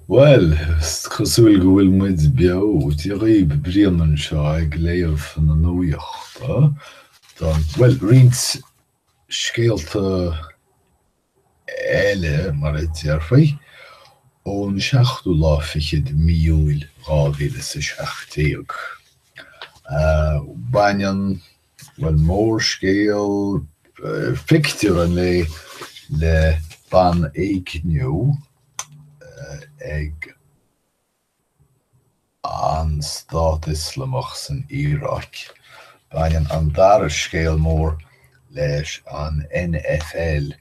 Bhuel, is cosúil go bhfuil muid beo. Dia dhaoibh, Brian anseo ag léamh na nuachta don, bhuel, roinnt scéalta eile, mar a déarfaí, ón seachtú lá fichead Mí Iúil 2017. Baineann Bhuel, mórscéal, pictiúr an lae le banéigniú ag an Stát Ioslamach san Iaráic. Baineann an dara scéal mór leis an NFL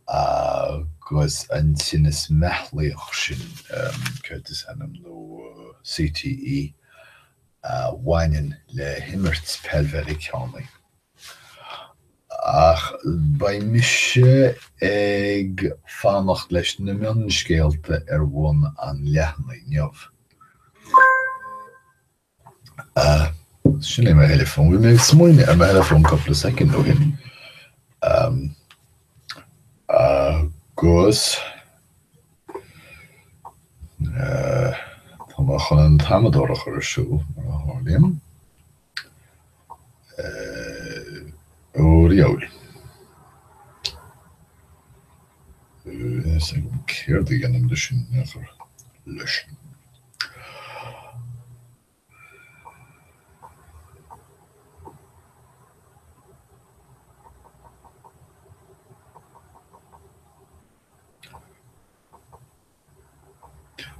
agus an tinneas meathlaíoch sin, céard is ainm dó, CTE, a bhaineann le himirt peil Mheiriceánaí. Ach beidh mise ag fanacht leis na mionscéalta ar bhun an leathanaigh inniu. Sin é mo theileafón. Bhí mé ag smaoineamh ar mo theileafón cúpla soicind ó shin. Agus. Tá mé chun an t-amadóir a chur ar siúl, mar a tharlaíonn. Ó dhiabhail. Céard a dhéanaim leis sin in aon chor? Leis.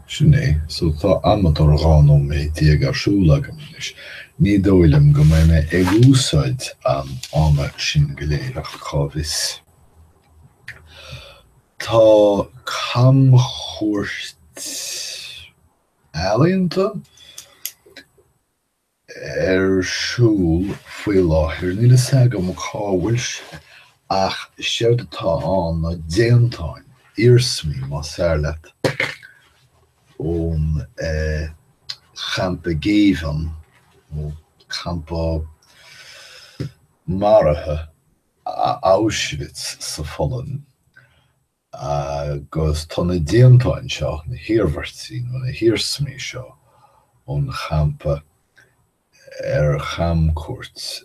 Sin é. So tá amadóir 12 nóiméad ar siúl agam anois. Ní dóigh liom go mbeidh mé ag úsáid an ama sin go léir ach cá bhfios. Tá camchuairt ealaíonta? ar siúl faoi láthair, níl a fhios agam cá bhfuil sé, ach séard atá ann ná déantáin, iarsmaí más fearr leat, ón champa géibheann, nó campa maraithe Auschwitz sa Pholainn. Agus tá na déantáin seo, na hiarmhairtí nó na hiarsmaí seo ón champa ar chamcuairt.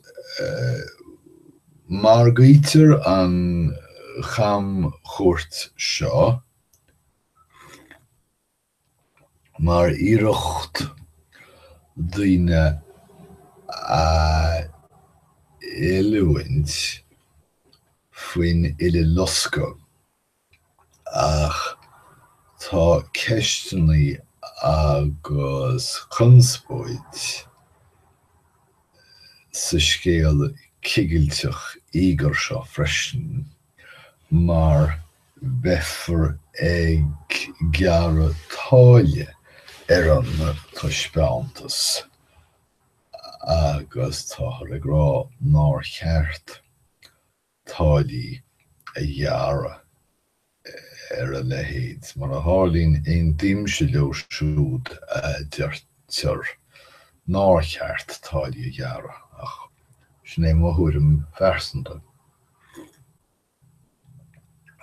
Margaítear an chamchuairt seo mar iarracht daoine a oiliúint faoin Uileloscadh, ach tá ceisteanna agus conspóid sa scéal cigilteach íogair seo freisin, mar beifear ag gearradh táille ar an taispeántas agus táthar ag rá nár cheart táillí a ghearradh ar a leithéid. Mar a tharlaíonn, aontaímse leo siúd a deirtear nár cheart táillí a ghearradh, ach sin é mo thuairim phearsanta.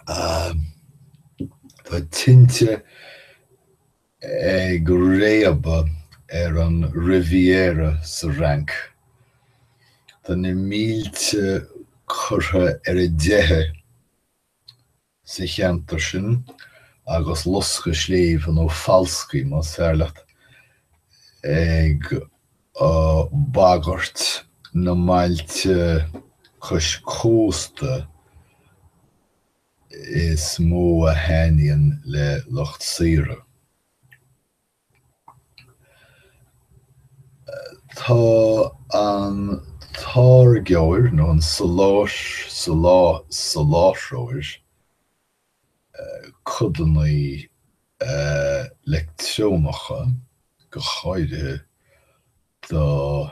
Tá tinte ag réabadh ar an Riviera sa Fhrainc. Tá na mílte curtha ar a dteitheadh sa cheantar sin agus loscadh sléibhe, nó falscaí más fearr leat, ag bagairt na mbailte cois cósta is mó a thaitníonn le lucht saoire. Tá an táirgeoir nó an soláthróir codanna leictreonacha, go háirithe do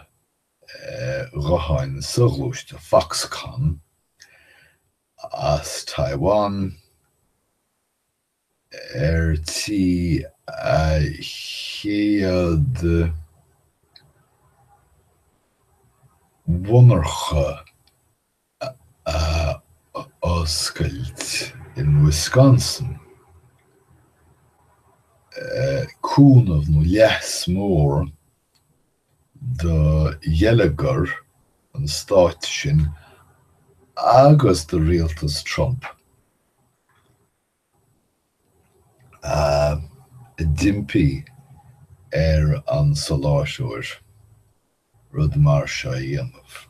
ghutháin soghluaiste Foxconn as Taiwan, ar tí a chéad mhonarcha a oscailt in Wisconsin. Cúnamh nó leas mór do gheilleagar an stáit sin agus do rialtas Trump a d'impí ar an soláthróir rud mar seo a dhéanamh.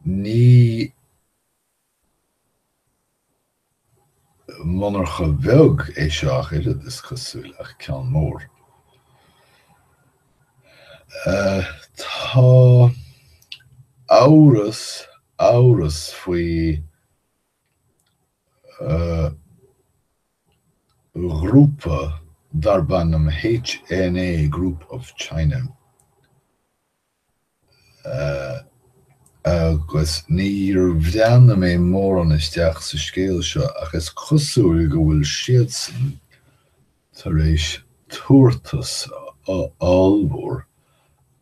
Ní Monarcha bheag é seo ach oiread, is cosúil, ach ceann mór. Tá amhras, amhras faoi ghrúpa darb ainm HNA Group of China. Agus níor bhreathnaigh mé mórán isteach sa scéal seo ach is cosúil go bhfuil siadsan tar éis tabhartas ollmhór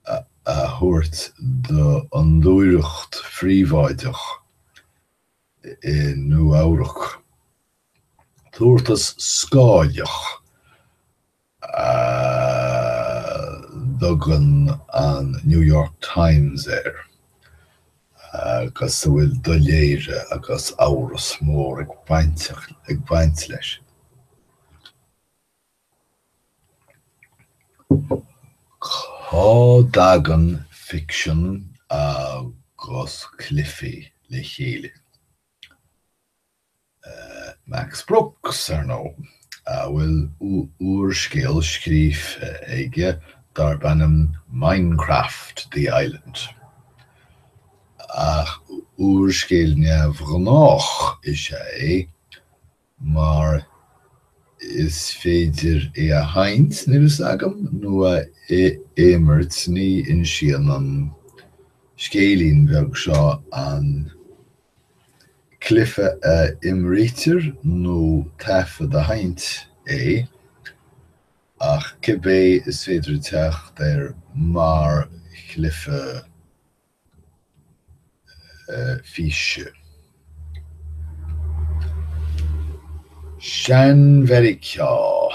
a thabhairt d'fhondúireacht phríobháideach i Nua-Eabhrac. Tabhartas scáileach a dtugann an New York Times air, agus a bhfuil doiléire agus amhras mór ag baint leis. Cá dtagann ficsean agus cluichí le chéile? Max Brooks, ar ndóigh, a bhfuil úrscéal scríofa aige darb ainm Minecraft, The Island. Ach úrscéal neamhghnách is ea é mar is féidir é a sheinnt, níl fhios agam, nó a imirt, ní insíonn an scéilín beag seo an Cluiche a imrítear nó taifead a sheinnt é, ach cibé is féidir teacht air mar chluiche físe. Sean-Mheiriceá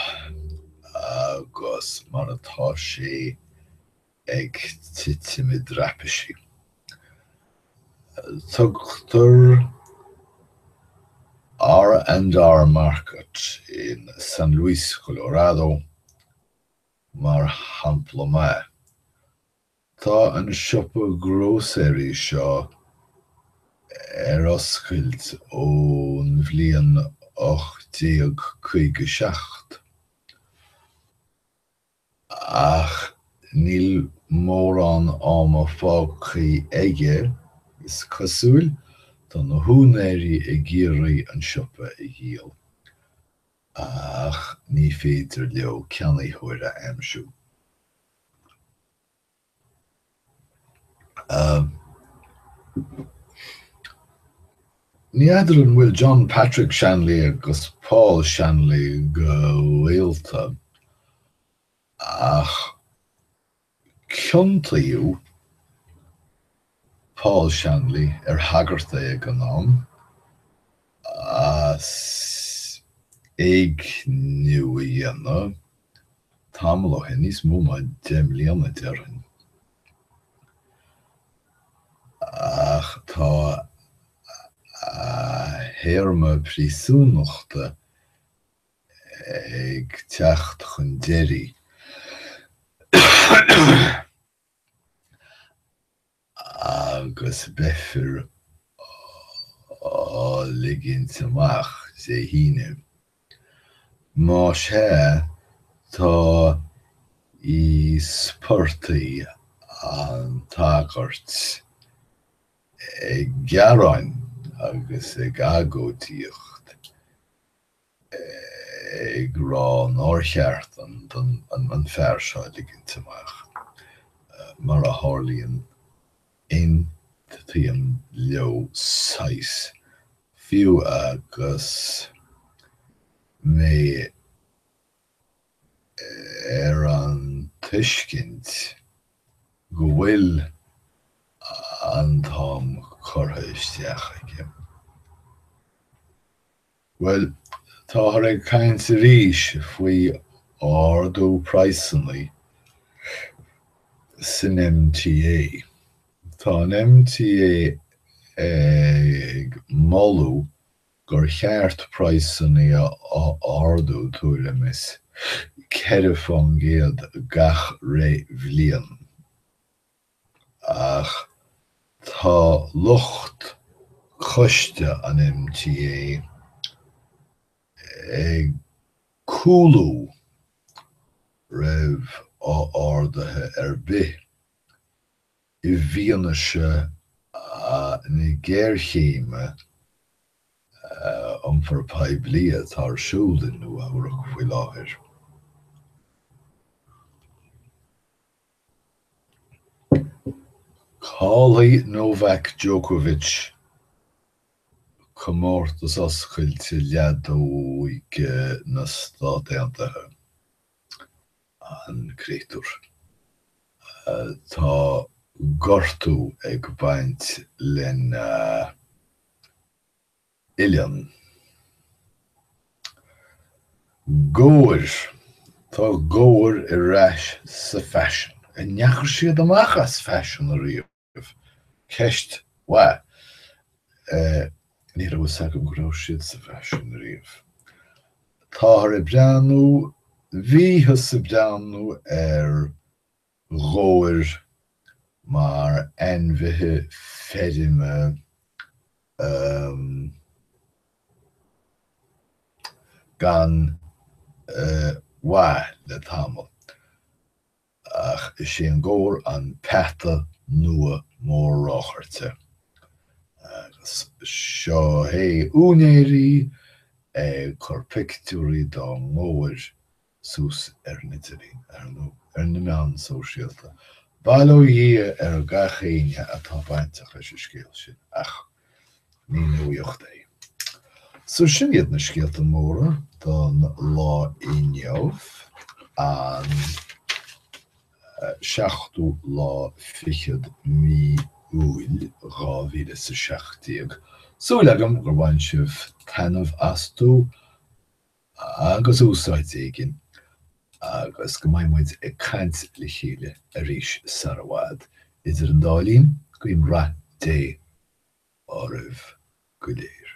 agus mar atá sé ag titim i dtraipisí. Tugtar R and R Market in San Luis, Colorado mar shampla maith. Tá an siopa grósaeirí seo ar oscailt ón bhliain 1857. Ach níl mórán ama fágtha aige, is cosúil, tá na húinéirí ag iarraidh an siopa a dhíol, ach ní féidir leo ceannaitheoir a aimsiú. Ní fheadar an bhfuil John Patrick Shanley agus Paul Shanley gaolta, ach ciontaíodh Paul Shanley, ar shagart é ag an am, as éigniú a dhéanamh tamall ó shin, níos mó ná 10 mbliana déarfainn. Ach tá a théarma príosúnachta ag teacht chun deiridh. Agus beifear á ligint amach Dé hAoine. Más ea, tá íospartaigh an tsagairt ag gearán agus ag agóidíocht. ag rá nár cheart an fear seo a ligint amach. Mar a tharlaíonn, aontaím leo saghas, fiú agus mé ar an tuiscint go bhfuil an t-am curtha isteach aige. Bhuel. Táthar ag caint arís faoi ardú praghsanna san MTA. Tá an MTA ag moladh gur cheart praghsanna a ardú tuairim is 4 fán gcéad gach re bhliain. Ach tá lucht coiste an MTA ag cúlú roimh arduithe ar bith i bhfianaise na géarchéime iompar poiblí atá ar siúl i Nua-Eabhrac faoi láthair. Caillfidh Novak Djokovic Comórtas Oscailte Leadóige na Stát Aontaithe, an créatúr. Tá gortú ag baint lena uillinn. Gabhair, Tá gabhair ar ais sa bhfaisean. An ndeachaigh siad amach as faisean ariamh? Ceist mhaith. Ní raibh fhios agam go raibh siad sa bhfaisean ariamh. Táthar ag breathnú, bhíothas ag breathnú ar ghabhair mar ainmhithe feirme gan mhaith le tamall, ach is é an gabhar an peata nua mór-ráchairte. Agus seo é úinéirí ag cur pictiúirí dá ngabhair suas ar an idirlíon, ar ndóigh, ar na meáin sóisialta. Bail ó Dhia ar gach éinne atá bainteach leis an scéal sin, ach ní nuaíocht é. So sin iad na scéalta móra don lá inniu, an seachtú lá fichead mí Iúil 2017. Súil agam gur bhain sibh taitneamh astu. agus úsáid éigin agus go mbeidh muid ag caint le chéile arís sar i bhfad. Idir an dá linn, guím rath Dé oraibh go léir.